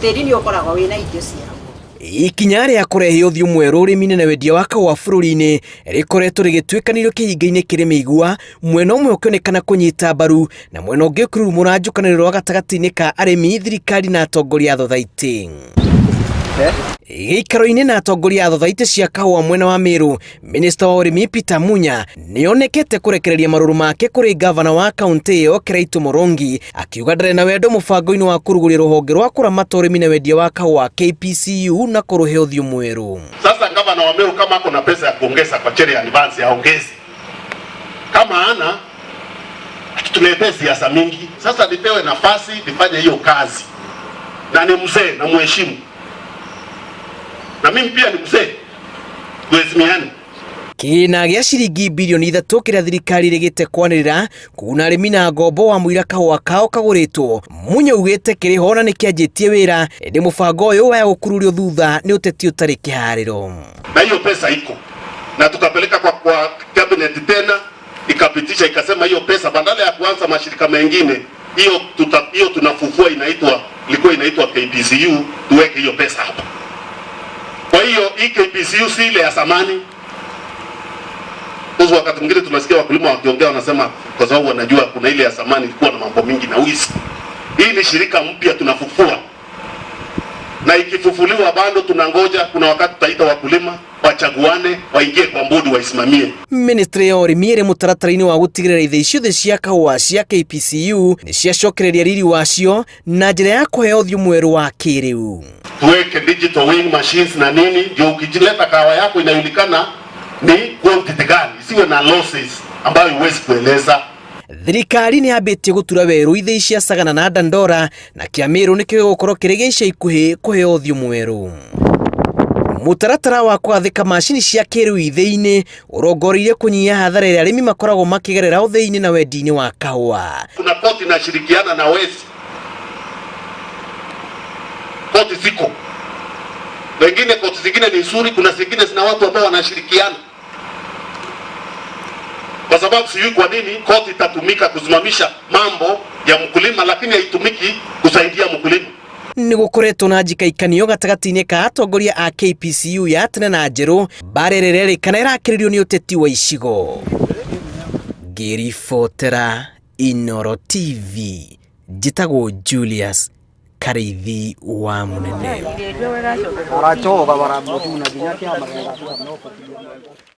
Tĩri nĩ ũkoragwo wĩna irio ciaguo. Ikinya rĩa kũrehe ũthiũ mwerũ ũrĩmi-inĩ na wendia wa kahũa bũrũri-inĩ rĩkoretwo rĩgĩtuĩkanĩrio kĩhinga-inĩ kĩrĩ mĩigua, mwena ũmwe ũkĩonekana kũnyita mbaru na mwena ũngĩ ũkĩrurumũra njũkanĩrĩro wa gatagatĩ-inĩ ka arĩmi, thirikari na atongoria a thothaitĩ. Gĩikaro-inĩ na atongoria a thothaitĩ cia kahũa mwena wa Meru, Minista wa ũrĩmi Peter Munya nĩonekete kũrekereria marũrũ make kũrĩ ngavana wa kaũntĩ ĩyo Kiraitu Murungi akiuga ndarĩ na wendo mũbango-inĩ wa kũrugũria rũhonge rwa kũramata ũrĩmi na wendia wa kahũa KPCU na kũrũhe ũthiũ mwerũ. Sasa gavana wa Meru kama ako na pesa ya kuongeza kwa Cherry Advance aongeze, kama ana tuletee siasa mingi. Sasa nipewe nafasi nifanye hiyo kazi, na ni mzee na muheshimu, na mimi pia ni mzee, tuheshimiane. Kĩgĩna gĩa ciringi birioni 3 kĩrĩa thirikari ĩrĩgĩte kwanĩrĩra kũguna arĩmi na ngombo wa mũira kahũa kao kagũrĩtwo Munya augĩte kĩrĩ ho na nĩkĩanjĩtie wĩra, ĩndĩ mũbango ũyũ waya gũkururio thutha nĩ ũteti ũtarĩ kĩharĩro. Na hiyo pesa iko na tukapeleka kwa cabinet tena ikapitisha, ikasema hiyo pesa badala ya kuanza mashirika mengine hiyo hiyo tunafufua, ilikuwa inaitwa KPCU, tuweke hiyo pesa hapa. Kwa hiyo hii KPCU si ile ya zamani. Kwa wakati mwingine tunasikia wakulima wakiongea wanasema, kwa sababu wanajua kuna ile ya zamani ilikuwa na mambo mingi na wizi. Hii ni shirika mpya tunafufua, na ikifufuliwa bado tunangoja, kuna wakati tutaita wakulima wachaguane, waingie kwa bodi waisimamie. Ministry ya ũrĩmi ĩrĩ mũtaratara-inĩ wa gũtigĩrĩra ithĩi ciothe cia kahũa cia KPCU nĩ ciacokereria riri wacio na njĩra ya kũheo ũthiũ mwerũ wa kĩrĩu. Tuweke digital weighing machines na nini, ndio ukijileta kahawa yako inajulikana ni quantity gani, isiwe na losses ambayo huwezi kueleza. Thirikari nĩ yambĩtie gũtura werũ ithĩi cia Sagana na Dandora na kĩa Meru nĩkĩo gĩgũkorwo kĩrĩ gĩa ica ikuhĩ kũheo ũthiũ mwerũ. Mũtaratara wa kũgathĩka macini cia kĩrĩu ithĩi-inĩ ũrongoreirie kũnyihia hathara ĩrĩa arĩmi makoragwo makĩgerera ũthĩi-inĩ na wendi-inĩ wa kahũa. Kuna koti inashirikiana na wezi, koti ziko wengine, koti zingine ni nzuri, kuna zingine zina watu ambao wanashirikiana, kwa sababu sijui kwa nini koti itatumika kusimamisha mambo ya mkulima, lakini haitumiki kusaidia mkulima. Nĩ gũkoretwo na njikaikanio gatagatĩ-inĩ ka atongoria a KPCU ya tene na njerũ, mbara ĩrĩa ĩrerĩkana ĩrakĩrĩrio nĩ ũteti wa icigo. Ngĩribotera Inooro TV, njĩtagwo Julius Karĩithi wa Mũnene.